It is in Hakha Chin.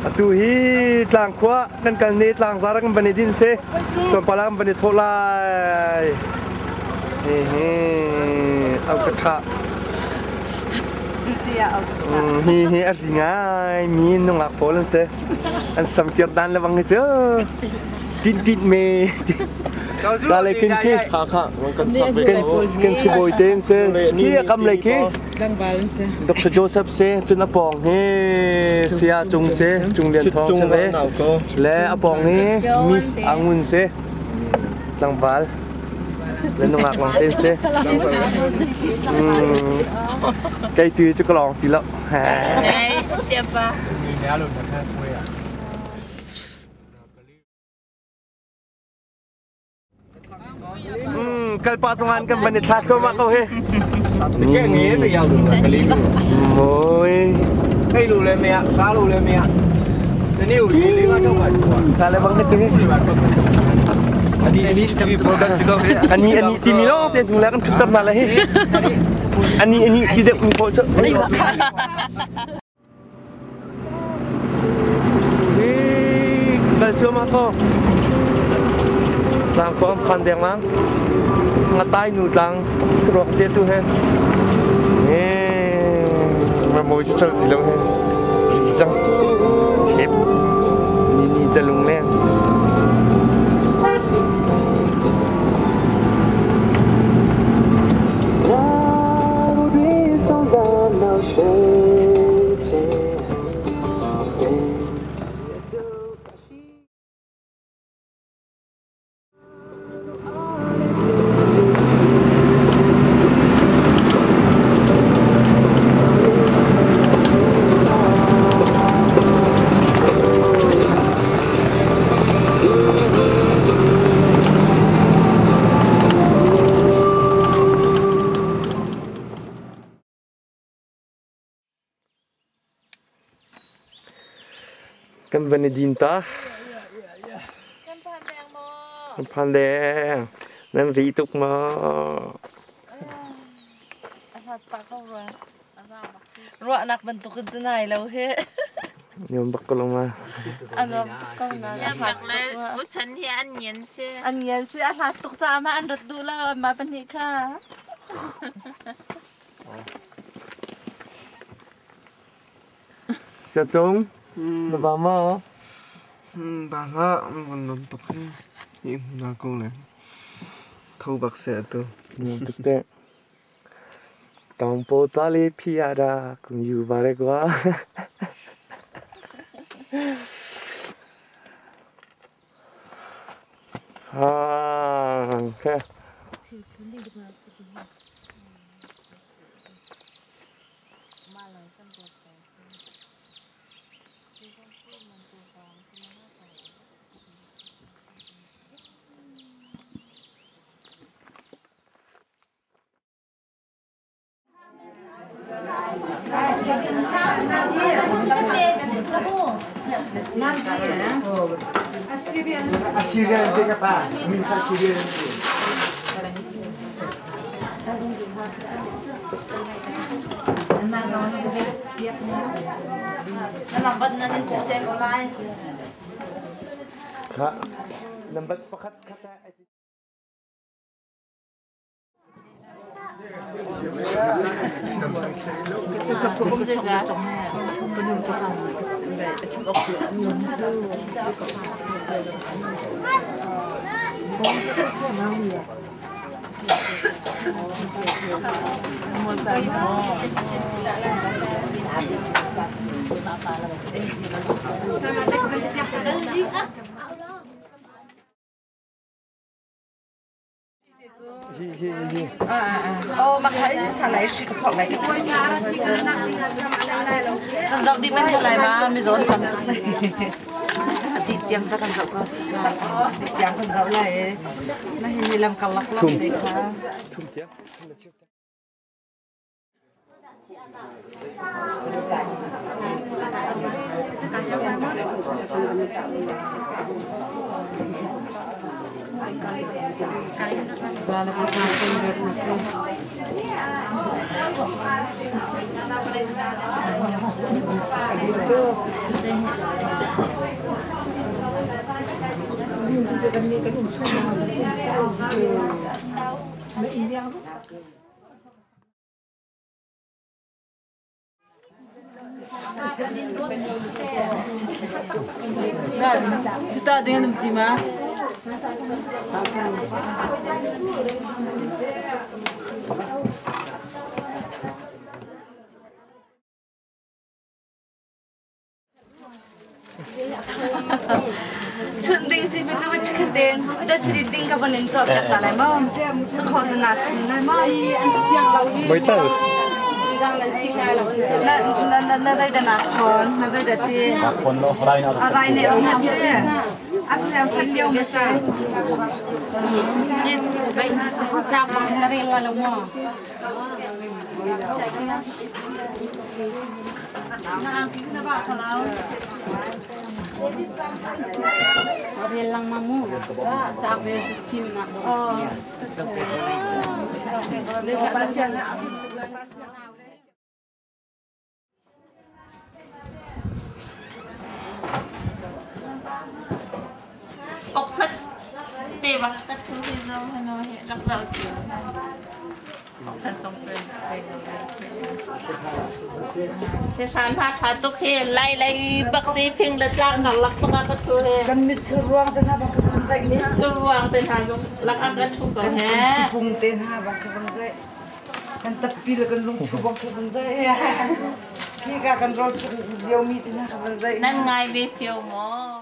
Atu hi tlangkhua kan kal ne tlangzar kan van i din si. Tlawmpal ah kan van i thawh lai. Hihi au ka ṭha. Hi hi a ri ngai mi nungak pawl an si. An samtir dan le bang hi cu ṭin ṭin me. Ta le kin khi kan sibawi te an si. Khi a kam lei khi Dr. Joseph si cun a pawng hi Saya Cung si Cung Lian Thawng si ve le a pawng hi Miss Angun si tlangval le nungak lawng te si. Kei tu cu ka lawng ti lo. Siapa? Kalpa zong kan van i thla thluahmah ko hi. Moi. 黑路来没啊？沙路来没啊？这你有你你那个玩 Ka le bang ka chu. Ani ani TV program si ko he. Ani ani ti mi lo te tung la kan thut na la hi. Ani ani ti deuh mi ko chu. Hi kal cuahmah ko. Tlang ko am phan dengmang. Ngatai nu tlang saruak te tu he. Ma mawi cu chal ti lo he. Ri cang. Thep. Ni ni calung leng. Kan van i din ta. Kan phan deng maw? Kan phan deng. Nan ri tuk maw? A hlat pah ko rua. Ruahnak bantuk in cun ai lo hi. Nuam bak ko lo ma. A nuam tuk ko na. Siamnak le uchan hi an ngian si. An ngian si a hlat tuk caah mah an rat duh lo mah pahnih kha. Sia Cung, na ba maw? Ba hlah, van nuam tuk hi. Hi hmun ah ko le. Tho bak seh atu. Nuam tuk te. Tawngpaw ta le phi ah dah kum yu ba re kwa. Ah, okay. Assyrian te ka pa min kha Assyrian Kha number pakhat kha Hi hi hi. Oh, makai salai shi ka phok lai ka kan zok di men lai ma mi zon tam tuk lai ti tiang ta kan zok ko ti tiang kan zok lai ma hin ni lam kalak lam te kha Thum tiang. Thum le chiu. Cuta ding an um ti ma? Chun ding si mi cu chikhat ten da si ding ka van in tuah piak ta lai maw? Cu kho cu na chun lai maw? Baital. Na na na zei da na khon na zei da ti? A rai ne om hat te. A siang khat lio ma si. Rel lang ma mu. Cauk rel cu fim nak. Pakhat te bak ka thu hi zo hano hi rak zau si. Pakhat song cun Si hran ha tha tuk hi lai lai bak si phing le tlak nak lak tuk ka thu he. Kan misur ruang te hna bak ka bang zai. Misur ruang te hna zong lak ka thu ko he. Pung te hna bak ka bang zai. Kan tappi le kan lungthu bak ka bang zai. Khi ka kan rawl lio mi te hna ka bang zai. Nan ngai ve cio maw?